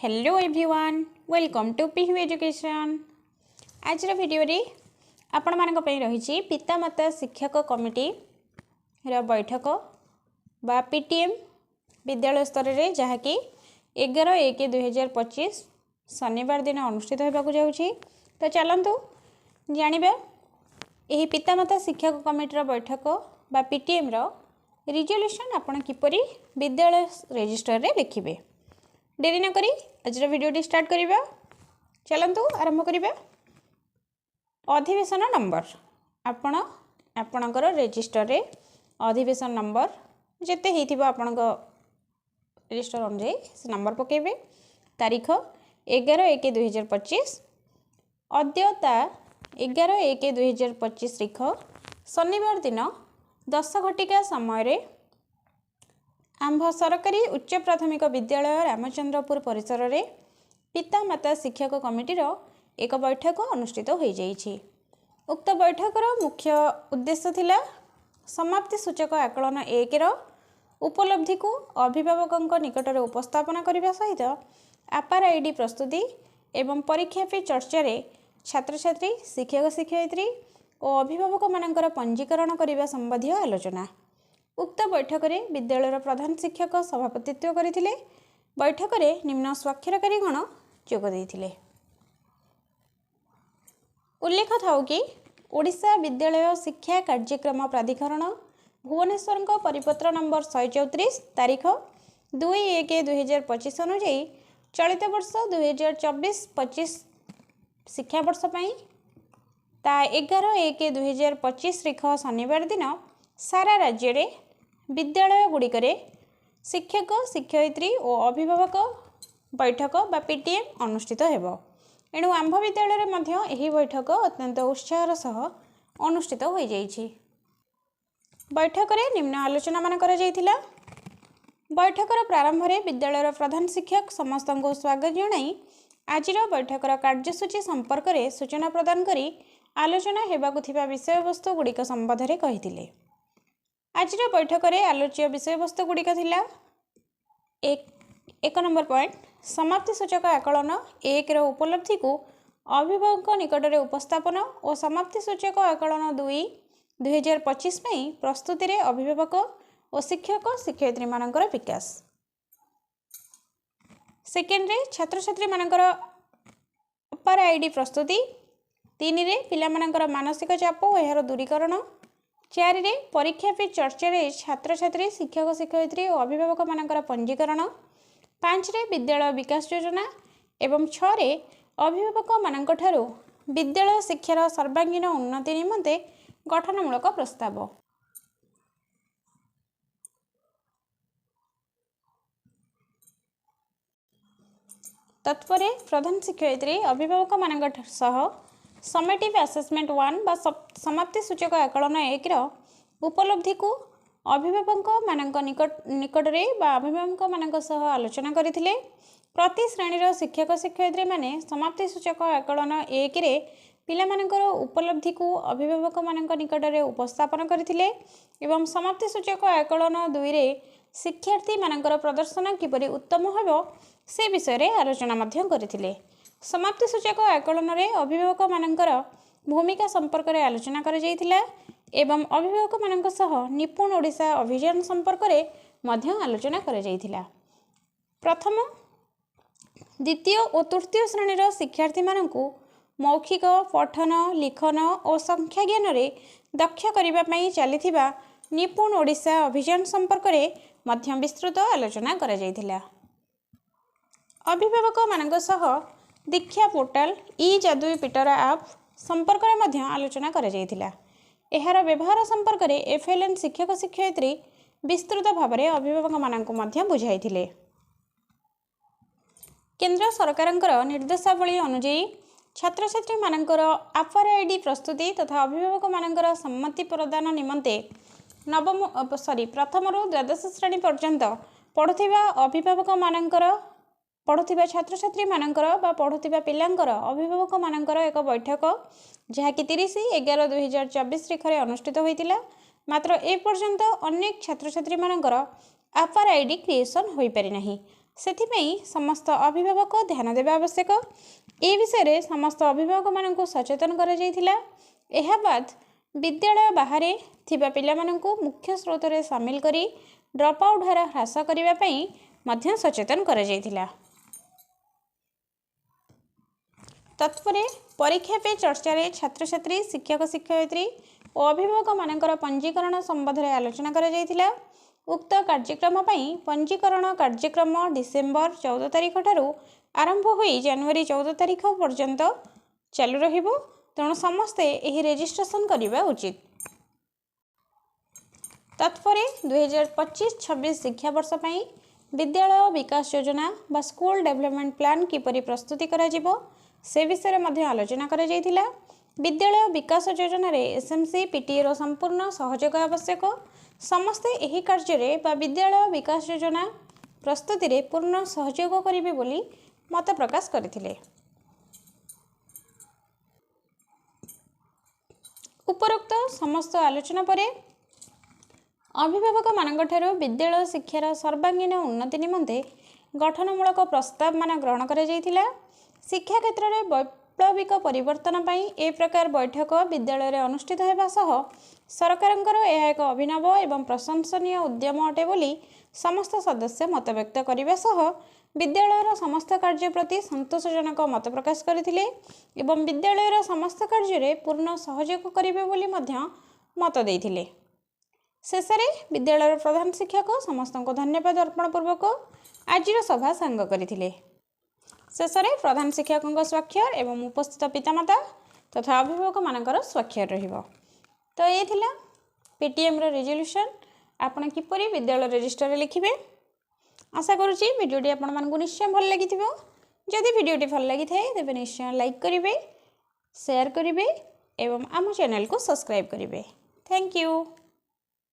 Hello everyone, welcome to Pihu Education. ଆଜିର ଭିଡ଼ିଓରେ ଆପଣମାନଙ୍କ ପାଇଁ ରହିଛି ପିତାମାତା ଶିକ୍ଷକ କମିଟିର ବୈଠକ ବା ପିଟିଏମ୍ ବିଦ୍ୟାଳୟ ସ୍ତରରେ, ଯାହାକି 11/1/2025 ଶନିବାର ଦିନ ଅନୁଷ୍ଠିତ ହେବାକୁ ଯାଉଛି। ତ ଚାଲନ୍ତୁ ଜାଣିବା, ଏହି ପିତାମାତା ଶିକ୍ଷକ କମିଟିର ବୈଠକ ବା ପିଟିଏମ୍ର ରିଜଲ୍ୟୁସନ୍ ଆପଣ କିପରି ବିଦ୍ୟାଳୟ ରେଜିଷ୍ଟରରେ ଲେଖିବେ। ଡେରି ନକରି ଆଜିର ଭିଡ଼ିଓଟି ଷ୍ଟାର୍ଟ କରିବା। ଚାଲନ୍ତୁ ଆରମ୍ଭ କରିବା। ଅଧିବେଶନ ନମ୍ବର, ଆପଣ ଆପଣଙ୍କର ରେଜିଷ୍ଟରରେ ଅଧିବେଶନ ନମ୍ବର ଯେତେ ହେଇଥିବ, ଆପଣଙ୍କ ରେଜିଷ୍ଟର ଅନୁଯାୟୀ ସେ ନମ୍ବର ପକାଇବେ। ତାରିଖ 11/1/2025। ଅଦ୍ୟତା 11/1/2025 ତାରିଖ ଶନିବାର ଦିନ 10 ଘଟିକା ସମୟରେ ଆମ୍ଭ ସରକାରୀ ଉଚ୍ଚ ପ୍ରାଥମିକ ବିଦ୍ୟାଳୟ ରାମଚନ୍ଦ୍ରପୁର ପରିସରରେ ପିତାମାତା ଶିକ୍ଷକ କମିଟିର ଏକ ବୈଠକ ଅନୁଷ୍ଠିତ ହୋଇଯାଇଛି। ଉକ୍ତ ବୈଠକର ମୁଖ୍ୟ ଉଦ୍ଦେଶ୍ୟ ଥିଲା ସମାପ୍ତି ସୂଚକ ଆକଳନ 1ର ଉପଲବ୍ଧିକୁ ଅଭିଭାବକଙ୍କ ନିକଟରେ ଉପସ୍ଥାପନା କରିବା ସହିତ ଆପାର I D ପ୍ରସ୍ତୁତି ଏବଂ ପରୀକ୍ଷା ପେ ଚର୍ଚ୍ଚାରେ ଛାତ୍ରଛାତ୍ରୀ, ଶିକ୍ଷକ ଶିକ୍ଷୟିତ୍ରୀ ଓ ଅଭିଭାବକମାନଙ୍କର ପଞ୍ଜୀକରଣ କରିବା ସମ୍ବନ୍ଧୀୟ ଆଲୋଚନା। ଉକ୍ତ ବୈଠକରେ ବିଦ୍ୟାଳୟର ପ୍ରଧାନ ଶିକ୍ଷକ ସଭାପତିତ୍ୱ କରିଥିଲେ। ବୈଠକରେ ନିମ୍ନ ସ୍ୱାକ୍ଷରକାରୀଗଣ ଯୋଗ ଦେଇଥିଲେ। ଉଲ୍ଲେଖ ଥାଉ କି, ଓଡ଼ିଶା ବିଦ୍ୟାଳୟ ଶିକ୍ଷା କାର୍ଯ୍ୟକ୍ରମ ପ୍ରାଧିକରଣ ଭୁବନେଶ୍ୱରଙ୍କ ପରିପତ୍ର ନମ୍ବର 134 ତାରିଖ 2/1/2025 ଅନୁଯାୟୀ ଚଳିତ ବର୍ଷ 2024-25 ଶିକ୍ଷାବର୍ଷ ପାଇଁ ତା 11/1/2025 ତାରିଖ ଶନିବାର ଦିନ ସାରା ରାଜ୍ୟରେ ବିଦ୍ୟାଳୟଗୁଡ଼ିକରେ ଶିକ୍ଷକ ଶିକ୍ଷୟିତ୍ରୀ ଓ ଅଭିଭାବକ ବୈଠକ ବା ପିଟିଏମ୍ ଅନୁଷ୍ଠିତ ହେବ। ଏଣୁ ଆମ୍ଭ ବିଦ୍ୟାଳୟରେ ମଧ୍ୟ ଏହି ବୈଠକ ଅତ୍ୟନ୍ତ ଉତ୍ସାହର ସହ ଅନୁଷ୍ଠିତ ହୋଇଯାଇଛି। ବୈଠକରେ ନିମ୍ନ ଆଲୋଚନାମାନ କରାଯାଇଥିଲା। ବୈଠକର ପ୍ରାରମ୍ଭରେ ବିଦ୍ୟାଳୟର ପ୍ରଧାନ ଶିକ୍ଷକ ସମସ୍ତଙ୍କୁ ସ୍ୱାଗତ ଜଣାଇ ଆଜିର ବୈଠକର କାର୍ଯ୍ୟସୂଚୀ ସମ୍ପର୍କରେ ସୂଚନା ପ୍ରଦାନ କରି ଆଲୋଚନା ହେବାକୁ ଥିବା ବିଷୟବସ୍ତୁ ଗୁଡ଼ିକ ସମ୍ବନ୍ଧରେ କହିଥିଲେ। ଆଜିର ବୈଠକରେ ଆଲୋଚ୍ୟ ବିଷୟବସ୍ତୁ ଗୁଡ଼ିକ ଥିଲା: 1 ନମ୍ବର ପଏଣ୍ଟ, ସମାପ୍ତି ସୂଚକ ଆକଳନ 1ର ଉପଲବ୍ଧିକୁ ଅଭିଭାବକଙ୍କ ନିକଟରେ ଉପସ୍ଥାପନ ଓ ସମାପ୍ତି ସୂଚକ ଆକଳନ 2 2025 ପାଇଁ ପ୍ରସ୍ତୁତିରେ ଅଭିଭାବକ ଓ ଶିକ୍ଷକ ଶିକ୍ଷୟିତ୍ରୀମାନଙ୍କର ବିକାଶ। ସେକେଣ୍ଡରେ ଛାତ୍ରଛାତ୍ରୀମାନଙ୍କର ଅପାର I D ପ୍ରସ୍ତୁତି। 3ରେ ପିଲାମାନଙ୍କର ମାନସିକ ଚାପ ଓ ଏହାର ଦୂରୀକରଣ। 4ରେ ପରୀକ୍ଷା ପେ ଚର୍ଚ୍ଚାରେ ଛାତ୍ରଛାତ୍ରୀ, ଶିକ୍ଷକ ଶିକ୍ଷୟିତ୍ରୀ ଓ ଅଭିଭାବକମାନଙ୍କର ପଞ୍ଜୀକରଣ। 5ରେ ବିଦ୍ୟାଳୟ ବିକାଶ ଯୋଜନା ଏବଂ 6ରେ ଅଭିଭାବକମାନଙ୍କଠାରୁ ବିଦ୍ୟାଳୟ ଶିକ୍ଷାର ସର୍ବାଙ୍ଗୀନ ଉନ୍ନତି ନିମନ୍ତେ ଗଠନମୂଳକ ପ୍ରସ୍ତାବ। ତତ୍ପରେ ପ୍ରଧାନ ଶିକ୍ଷୟିତ୍ରୀ ଅଭିଭାବକମାନଙ୍କ ସହ ସମେଟିଭ୍ ଆସେସମେଣ୍ଟ 1 ବା ସମାପ୍ତି ସୂଚକ ଆକଳନ 1ର ଉପଲବ୍ଧିକୁ ଅଭିଭାବକମାନଙ୍କ ନିକଟରେ ବା ଅଭିଭାବକମାନଙ୍କ ସହ ଆଲୋଚନା କରିଥିଲେ। ପ୍ରତି ଶ୍ରେଣୀର ଶିକ୍ଷକ ଶିକ୍ଷୟିତ୍ରୀମାନେ ସମାପ୍ତି ସୂଚକ ଆକଳନ 1ରେ ପିଲାମାନଙ୍କର ଉପଲବ୍ଧିକୁ ଅଭିଭାବକମାନଙ୍କ ନିକଟରେ ଉପସ୍ଥାପନ କରିଥିଲେ ଏବଂ ସମାପ୍ତି ସୂଚକ ଆକଳନ 2ରେ ଶିକ୍ଷାର୍ଥୀମାନଙ୍କର ପ୍ରଦର୍ଶନ କିପରି ଉତ୍ତମ ହେବ, ସେ ବିଷୟରେ ଆଲୋଚନା ମଧ୍ୟ କରିଥିଲେ। ସମାପ୍ତି ସୂଚକ ଆକଳନରେ ଅଭିଭାବକମାନଙ୍କର ଭୂମିକା ସମ୍ପର୍କରେ ଆଲୋଚନା କରାଯାଇଥିଲା ଏବଂ ଅଭିଭାବକମାନଙ୍କ ସହ ନିପୁଣ ଓଡ଼ିଶା ଅଭିଯାନ ସମ୍ପର୍କରେ ମଧ୍ୟ ଆଲୋଚନା କରାଯାଇଥିଲା। ପ୍ରଥମ, ଦ୍ୱିତୀୟ ଓ ତୃତୀୟ ଶ୍ରେଣୀର ଶିକ୍ଷାର୍ଥୀମାନଙ୍କୁ ମୌଖିକ ପଠନ, ଲିଖନ ଓ ସଂଖ୍ୟା ଜ୍ଞାନରେ ଦକ୍ଷ କରିବା ପାଇଁ ଚାଲିଥିବା ନିପୁଣ ଓଡ଼ିଶା ଅଭିଯାନ ସମ୍ପର୍କରେ ମଧ୍ୟ ବିସ୍ତୃତ ଆଲୋଚନା କରାଯାଇଥିଲା। ଅଭିଭାବକମାନଙ୍କ ସହ ଦୀକ୍ଷା ପୋର୍ଟାଲ, ଇ ଯାଦୁଇ ପିଟରା ଆପ୍ ସମ୍ପର୍କରେ ମଧ୍ୟ ଆଲୋଚନା କରାଯାଇଥିଲା। ଏହାର ବ୍ୟବହାର ସମ୍ପର୍କରେ ଏଫ୍ଏଲ୍ଏନ୍ ଶିକ୍ଷକ ଶିକ୍ଷୟିତ୍ରୀ ବିସ୍ତୃତ ଭାବରେ ଅଭିଭାବକମାନଙ୍କୁ ମଧ୍ୟ ବୁଝାଇଥିଲେ। କେନ୍ଦ୍ର ସରକାରଙ୍କର ନିର୍ଦ୍ଦେଶାବଳୀ ଅନୁଯାୟୀ ଛାତ୍ରଛାତ୍ରୀମାନଙ୍କର ଆପାର I D ପ୍ରସ୍ତୁତି ତଥା ଅଭିଭାବକମାନଙ୍କର ସମ୍ମତି ପ୍ରଦାନ ନିମନ୍ତେ ନବମ, ସରି, ପ୍ରଥମରୁ ଦ୍ୱାଦଶ ଶ୍ରେଣୀ ପର୍ଯ୍ୟନ୍ତ ପଢ଼ୁଥିବା ଅଭିଭାବକମାନଙ୍କର, ପଢ଼ୁଥିବା ଛାତ୍ରଛାତ୍ରୀମାନଙ୍କର ବା ପଢ଼ୁଥିବା ପିଲାଙ୍କର ଅଭିଭାବକମାନଙ୍କର ଏକ ବୈଠକ, ଯାହାକି 30/11/2024 ତାରିଖରେ ଅନୁଷ୍ଠିତ ହୋଇଥିଲା। ମାତ୍ର ଏପର୍ଯ୍ୟନ୍ତ ଅନେକ ଛାତ୍ରଛାତ୍ରୀମାନଙ୍କର ଆପାର I D creation ହୋଇପାରିନାହିଁ। ସେଥିପାଇଁ ସମସ୍ତ ଅଭିଭାବକ ଧ୍ୟାନ ଦେବା ଆବଶ୍ୟକ। ଏ ବିଷୟରେ ସମସ୍ତ ଅଭିଭାବକମାନଙ୍କୁ ସଚେତନ କରାଯାଇଥିଲା। ଏହା ବାଦ ବିଦ୍ୟାଳୟ ବାହାରେ ଥିବା ପିଲାମାନଙ୍କୁ ମୁଖ୍ୟ ସ୍ରୋତରେ ସାମିଲ କରି ଡ୍ରପ୍ ଆଉଟ୍ ହାର ହ୍ରାସ କରିବା ପାଇଁ ମଧ୍ୟ ସଚେତନ କରାଯାଇଥିଲା। ତତ୍ପରେ ପରୀକ୍ଷା ପେ ଚର୍ଚ୍ଚାରେ ଛାତ୍ରଛାତ୍ରୀ, ଶିକ୍ଷକ ଶିକ୍ଷୟିତ୍ରୀ ଓ ଅଭିଭାବକମାନଙ୍କର ପଞ୍ଜୀକରଣ ସମ୍ବନ୍ଧରେ ଆଲୋଚନା କରାଯାଇଥିଲା। ଉକ୍ତ କାର୍ଯ୍ୟକ୍ରମ ପାଇଁ ପଞ୍ଜୀକରଣ କାର୍ଯ୍ୟକ୍ରମ ଡିସେମ୍ବର 14 ତାରିଖ ଠାରୁ ଆରମ୍ଭ ହୋଇ ଜାନୁଆରୀ 14 ତାରିଖ ପର୍ଯ୍ୟନ୍ତ ଚାଲୁ ରହିବ। ତେଣୁ ସମସ୍ତେ ଏହି ରେଜିଷ୍ଟ୍ରେସନ୍ କରିବା ଉଚିତ। ତତ୍ପରେ 2025-26 ଶିକ୍ଷାବର୍ଷ ପାଇଁ ବିଦ୍ୟାଳୟ ବିକାଶ ଯୋଜନା ବା ସ୍କୁଲ ଡେଭଲପମେଣ୍ଟ ପ୍ଲାନ୍ କିପରି ପ୍ରସ୍ତୁତି କରାଯିବ, ସେ ବିଷୟରେ ମଧ୍ୟ ଆଲୋଚନା କରାଯାଇଥିଲା। ବିଦ୍ୟାଳୟ ବିକାଶ ଯୋଜନାରେ ଏସ୍ଏମ୍ସି, ପିଟିଏର ସମ୍ପୂର୍ଣ୍ଣ ସହଯୋଗ ଆବଶ୍ୟକ। ସମସ୍ତେ ଏହି କାର୍ଯ୍ୟରେ ବା ବିଦ୍ୟାଳୟ ବିକାଶ ଯୋଜନା ପ୍ରସ୍ତୁତିରେ ପୂର୍ଣ୍ଣ ସହଯୋଗ କରିବେ ବୋଲି ମତ ପ୍ରକାଶ କରିଥିଲେ। ଉପରୋକ୍ତ ସମସ୍ତ ଆଲୋଚନା ପରେ ଅଭିଭାବକମାନଙ୍କଠାରୁ ବିଦ୍ୟାଳୟ ଶିକ୍ଷାର ସର୍ବାଙ୍ଗୀନ ଉନ୍ନତି ନିମନ୍ତେ ଗଠନମୂଳକ ପ୍ରସ୍ତାବମାନ ଗ୍ରହଣ କରାଯାଇଥିଲା। ଶିକ୍ଷା କ୍ଷେତ୍ରରେ ବୈପ୍ଳବିକ ପରିବର୍ତ୍ତନ ପାଇଁ ଏ ପ୍ରକାର ବୈଠକ ବିଦ୍ୟାଳୟରେ ଅନୁଷ୍ଠିତ ହେବା ସହ ସରକାରଙ୍କର ଏହା ଏକ ଅଭିନବ ଏବଂ ପ୍ରଶଂସନୀୟ ଉଦ୍ୟମ ଅଟେ ବୋଲି ସମସ୍ତ ସଦସ୍ୟ ମତବ୍ୟକ୍ତ କରିବା ସହ ବିଦ୍ୟାଳୟର ସମସ୍ତ କାର୍ଯ୍ୟ ପ୍ରତି ସନ୍ତୋଷଜନକ ମତ ପ୍ରକାଶ କରିଥିଲେ ଏବଂ ବିଦ୍ୟାଳୟର ସମସ୍ତ କାର୍ଯ୍ୟରେ ପୂର୍ଣ୍ଣ ସହଯୋଗ କରିବେ ବୋଲି ମଧ୍ୟ ମତ ଦେଇଥିଲେ। ଶେଷରେ ବିଦ୍ୟାଳୟର ପ୍ରଧାନ ଶିକ୍ଷକ ସମସ୍ତଙ୍କୁ ଧନ୍ୟବାଦ ଅର୍ପଣ ପୂର୍ବକ ଆଜିର ସଭା ସାଙ୍ଗ କରିଥିଲେ। ଶେଷରେ ପ୍ରଧାନ ଶିକ୍ଷକଙ୍କ ସ୍ୱାକ୍ଷର ଏବଂ ଉପସ୍ଥିତ ପିତାମାତା ତଥା ଅଭିଭାବକମାନଙ୍କର ସ୍ୱାକ୍ଷର ରହିବ। ତ ଏ ଥିଲା ପିଟିଏମ୍ର ରେଜଲ୍ୟୁସନ୍, ଆପଣ କିପରି ବିଦ୍ୟାଳୟ ରେଜିଷ୍ଟରରେ ଲେଖିବେ। ଆଶା କରୁଛି ଭିଡ଼ିଓଟି ଆପଣମାନଙ୍କୁ ନିଶ୍ଚୟ ଭଲ ଲାଗିଥିବ। ଯଦି ଭିଡ଼ିଓଟି ଭଲ ଲାଗିଥାଏ, ତେବେ ନିଶ୍ଚୟ ଲାଇକ୍ କରିବେ, ସେୟାର କରିବେ ଏବଂ ଆମ ଚ୍ୟାନେଲକୁ ସବସ୍କ୍ରାଇବ୍ କରିବେ। Thank you.